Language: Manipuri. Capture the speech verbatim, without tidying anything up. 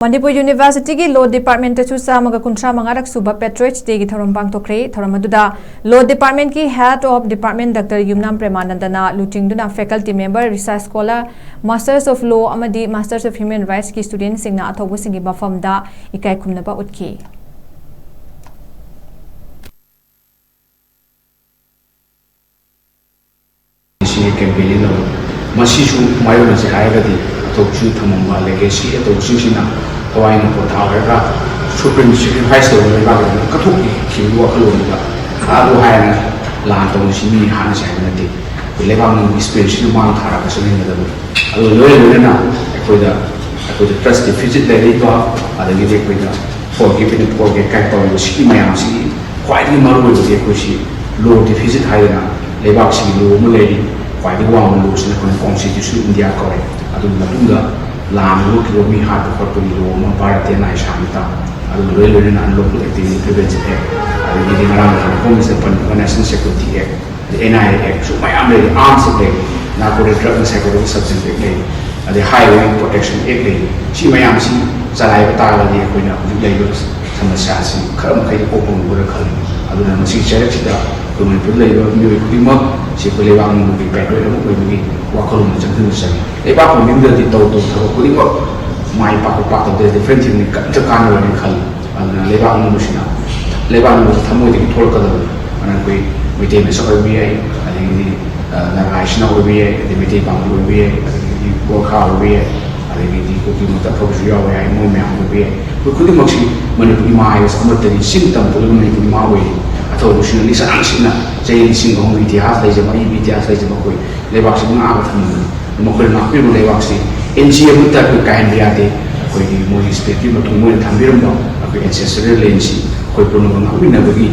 ꯃꯅꯤꯄꯨꯔ ꯌꯨꯅꯤꯚꯔꯁꯤꯇꯤꯒꯤ ꯂꯣ ꯗꯤꯄꯥꯔꯠꯃꯦꯟꯇꯁꯨ ꯆꯥꯝꯃꯒ ꯀꯨꯟꯊ꯭ꯔꯥ ꯃꯉꯥꯔꯛ ꯁꯨꯕ ꯄꯦꯇ꯭ꯔꯣꯏꯠꯁ ꯗꯦꯒꯤ ꯊꯧꯔꯝ ꯄꯥꯡꯊꯣꯛꯈ꯭ꯔꯦ꯫ ꯊꯧꯔꯝ ꯑꯗꯨꯗ ꯂꯣ ꯗꯤꯄꯥꯔꯠꯃꯦꯟꯠꯀꯤ head of department doctor Yumnam ꯄ꯭ꯔꯦꯃꯥꯅꯟꯗꯅ ꯂꯨꯆꯤꯡꯗꯨꯅ faculty member, research scholar, masters of law ꯑꯃꯗꯤ ꯃꯥꯁꯇꯔꯁ ꯑꯣꯐ ꯍ꯭ꯌꯨꯃꯦꯟ ꯔꯥꯏꯠꯁꯀꯤ ꯁ꯭ꯇꯨꯗꯦꯟꯠꯁꯤꯡꯅ ꯑꯊꯧꯕꯁꯤꯡꯒꯤ ꯃꯐꯝꯗ ꯏꯀꯥꯏ ꯈꯨꯝꯅꯕ ꯎꯠꯈꯤ꯫ ꯁꯤꯒꯤ ꯀꯦꯝꯄꯦꯟ ꯂꯧ꯫ ꯃꯁꯤꯁꯨ ꯃꯥꯌꯣꯛꯅꯁꯦ ꯍꯥꯏꯔꯒꯗꯤ ꯑꯇꯧꯕꯁꯨ ꯊꯝꯃꯝꯕ ꯂꯦꯒꯦꯁꯤ ꯑꯇꯧꯕꯁꯤꯡꯁꯤꯅ ꯊꯋꯥꯏꯅ ꯄꯣꯊꯥꯔꯒ ꯁꯨꯄ꯭ꯔꯤꯝ ꯁꯦꯀ꯭ꯔꯤꯐꯥꯏꯁ ꯇꯧꯕ ꯂꯩꯕꯥꯛꯀꯤꯗꯃꯛ ꯀꯠꯊꯣꯛꯈꯤꯕꯒꯤ ꯋꯥꯈꯜꯂꯣꯟꯗꯨꯗ ꯑꯗꯨ ꯍꯥꯏꯅ ꯂꯥꯟ ꯇꯧꯅꯁꯤ ꯃꯤ ꯍꯥꯠꯅꯁꯤ ꯍꯥꯏꯕ ꯅꯠꯇꯦ꯫ ꯑꯩꯈꯣꯏ ꯂꯩꯕꯥꯛ ꯅꯪꯒꯤ ꯁ꯭ꯄꯦꯁꯁꯤꯁꯨ ꯃꯥꯡ ꯊꯥꯔꯒ ꯆꯠꯃꯤꯟꯅꯗꯕꯅꯤ꯫ ꯑꯗꯨꯒ ꯂꯣꯏꯅ ꯂꯣꯏꯅꯅ ꯑꯩꯈꯣꯏꯗ ꯑꯩꯈꯣꯏꯗ ꯇ꯭ꯔꯁ ꯗꯤꯐꯤꯁꯤꯠ ꯂꯩꯔꯛꯏꯕ, ꯑꯗꯒꯤꯗꯤ ꯑꯩꯈꯣꯏꯗ forgive and forget ꯀꯥꯏ ꯇꯧꯔꯤꯕ ꯁꯤꯒꯤ ꯃꯌꯥꯝꯁꯤꯒꯤ ꯈ꯭ꯋꯥꯏꯗꯒꯤ ꯃꯔꯨ ꯑꯣꯏꯕꯗꯤ ꯑꯩꯈꯣꯏꯁꯤ ꯂꯣ ꯗꯤꯐꯤꯁꯤꯠ ꯍꯥꯏꯗꯅ ꯂꯩꯕꯥꯛꯁꯤꯒꯤ ꯂꯣ ꯑꯃ ꯂꯩꯔꯤ꯫ ꯈ꯭ꯋꯥꯏꯗꯒꯤ ꯋꯥꯡꯕ ꯂꯣꯁꯤꯅ ꯑꯩꯈꯣꯏꯅ ꯀꯣꯟꯁꯇꯤꯇ꯭ꯌꯨꯁꯟ ꯑꯣꯐ ꯏꯟꯗꯤꯌꯥ ꯀꯧꯔꯦ꯫ ꯑꯗꯨꯒꯤ ꯃꯇꯨꯡꯗ ꯂꯥꯟ ꯊꯣꯛꯈꯤꯕ ꯃꯤ ꯍꯥꯠꯄ ꯈꯣꯠꯄꯒꯤ ꯂꯣ ꯑꯃ ꯚꯥꯔꯠꯇ ꯅꯥꯏ ꯁꯥꯃꯤꯇꯥ, ꯑꯗꯨꯒ ꯂꯣꯏ ꯂꯣꯏꯅꯅ ꯑꯟꯂꯣꯐꯨꯜ ꯑꯦꯛꯇꯤꯚꯤꯇꯤ ꯄ꯭ꯔꯤꯚꯦꯟꯁꯟ ꯑꯦꯛ, ꯑꯗꯒꯤꯗꯤ ꯉꯔꯥꯡ ꯅꯍꯥꯟ ꯍꯣꯝ ꯃꯤꯅꯤꯁꯇꯔ ꯄꯟꯈꯤꯕ ꯅꯦꯁꯅꯦꯜ ꯁꯦꯀ꯭ꯌꯨꯔꯤꯇꯤ ꯑꯦꯛ, ꯑꯗꯩ ꯑꯦꯟ ꯑꯥꯏ ꯑꯦ ꯑꯦꯛ, ꯁꯨ ꯃꯌꯥꯝ ꯂꯩꯔꯤ, ꯑꯥꯔꯝꯁ ꯑꯦꯛ ꯂꯩꯔꯤ, ꯅꯥꯔꯀꯣꯇꯤꯛ ꯗ꯭ꯔꯒ ꯑꯦꯟ ꯁꯥꯏꯀꯣꯇ꯭ꯔꯣꯄꯤꯛ ꯁꯕꯁꯇꯦꯟꯁ ꯑꯦꯛ ꯂꯩꯔꯤ, ꯑꯗꯩ ꯍꯥꯏꯋꯦ ꯄ꯭ꯔꯣꯇꯦꯛꯁꯟ ꯑꯦꯛ ꯂꯩꯔꯤ꯫ ꯁꯤ ꯃꯌꯥꯝꯁꯤ ꯆꯂꯥꯏꯕ ꯇꯥꯔꯒꯗꯤ ꯑꯩꯈꯣꯏꯅ ꯍꯧꯖꯤꯛ ꯂꯩꯔꯤꯕ ꯁꯃꯁ꯭ꯌꯥꯁꯤ ꯈꯔ ꯃꯈꯩꯗꯤ ꯀꯣꯛꯄ ꯉꯝꯒꯗ꯭ꯔꯥ ꯈꯜꯂꯤ꯫ ꯑꯗꯨꯅ ꯃꯁꯤꯒꯤ ꯆꯩꯔꯛꯁꯤꯗ ꯑꯩꯈꯣꯏ ꯃꯅꯤꯄꯨꯔꯗ ꯂꯩꯔꯤꯕ ꯃꯤꯑꯣꯏ ꯈꯨꯗꯤꯡꯃꯛ ꯁꯤ ꯑꯩꯈꯣꯏ ꯂꯩꯕꯥꯛ ꯅꯤꯡꯕꯒꯤ ꯄꯦꯇ꯭ꯔꯣꯏꯠ ꯑꯃ ꯑꯣꯏꯕꯒꯤ ꯋꯥꯈꯜꯂꯣꯟꯗ ꯆꯪꯁꯤꯟꯕ ꯆꯪꯉꯤ꯫ ꯂꯩꯕꯥꯛ ꯈꯨꯗꯤꯡꯃꯛꯇꯗꯤ ꯇꯧ ꯇꯧ ꯊꯕꯛ ꯈꯨꯗꯤꯡꯃꯛ ꯃꯥꯏ ꯄꯥꯛꯄ ꯄꯥꯛꯇꯕꯗ ꯗꯤꯐ꯭ꯔꯦꯟꯁ ꯊꯤꯕꯅꯤ ꯀꯔꯤꯝꯇ ꯀꯥꯟꯅꯔꯣꯏꯅ ꯈꯜꯂꯤ꯫ ꯑꯗꯨꯅ ꯂꯩꯕꯥꯛ ꯅꯤꯡꯕꯁꯤꯅ ꯂꯩꯕꯥꯛ ꯅꯤꯡꯕꯁꯤ ꯊꯃꯣꯏꯗꯒꯤ ꯊꯣꯛꯂꯛꯀꯗꯕꯅꯤ꯫ ꯑꯗꯨꯅ ꯑꯩꯈꯣꯏ ꯃꯩꯇꯩ ꯃꯆꯥ ꯑꯣꯏꯕ ꯌꯥꯏ, ꯑꯗꯒꯤꯗꯤ, ꯑ, ꯅꯥꯒꯥ ꯏꯆꯤꯟ ꯏꯅꯥꯎ ꯑꯣꯏꯕ ꯌꯥꯏ, ꯑꯗꯩ ꯃꯩꯇꯩ ꯄꯥꯉꯜ ꯑꯣꯏꯕ ꯌꯥꯏ, ꯑꯗꯒꯤꯗꯤ ꯒꯣꯔꯈꯥ ꯑꯣꯏꯕ ꯌꯥꯏ, ꯑꯗꯒꯤꯗꯤ ꯀꯨꯀꯤ ꯃꯛꯇ ꯑꯐꯕꯁꯨ ꯌꯥꯎꯕ ꯌꯥꯏ, ꯃꯣꯏ ꯃꯌꯥꯝ ꯑꯣꯏꯕ ꯌꯥꯏ꯫ ꯑꯩꯈꯣꯏ ꯈꯨꯗꯤꯡꯃꯛꯁꯤ ꯃꯅꯤꯄꯨꯔ ꯏꯃꯥ ꯍꯥꯏꯕꯁꯤ ꯑꯃꯠꯇꯅꯤ, ꯆꯤꯡ ꯇꯝ ꯄꯨꯜꯂꯒ ꯃꯅꯤꯄꯨꯔ ꯏꯃꯥ ꯑꯣꯏꯔꯤ꯫ ꯑꯊꯧꯕꯁꯤꯡꯅ ꯂꯤꯆꯠ ꯉꯥꯛꯁꯤꯟꯅ ꯆꯍꯤ ꯂꯤꯁꯤꯡ ꯑꯍꯨꯝꯒꯤ ꯏꯇꯤꯍꯥꯁ ꯂꯩꯖꯕ, ꯑꯏꯕ ꯏꯇꯤꯍꯥꯁ ꯂꯩꯖꯕ ꯑꯩꯈꯣꯏ ꯂꯩꯕꯥꯛꯁꯤ ꯉꯥꯛꯑꯒ ꯊꯝꯕꯅꯤ꯫ ꯃꯈꯣꯏꯅ ꯉꯥꯛꯄꯤꯕ ꯂꯩꯕꯥꯛꯁꯤ ꯑꯦꯟ ꯁꯤ ꯑꯃꯠꯇ ꯑꯩꯈꯣꯏ ꯀꯥꯏꯍꯟꯕ ꯌꯥꯗꯦ꯫ ꯑꯩꯈꯣꯏꯒꯤ ꯃꯣꯏꯒꯤ ꯁ꯭ꯇꯦꯠꯀꯤ ꯃꯇꯨꯡ ꯃꯣꯏꯅ ꯊꯝꯕꯤꯔꯝꯕ ꯑꯩꯈꯣꯏ ꯑꯦꯟꯁꯦꯁꯇ꯭ꯔꯦꯜ ꯂꯦꯟꯁꯤ ꯑꯩꯈꯣꯏ ꯄꯨꯝꯅꯃꯛ ꯉꯥꯛꯃꯤꯟꯅꯕꯒꯤ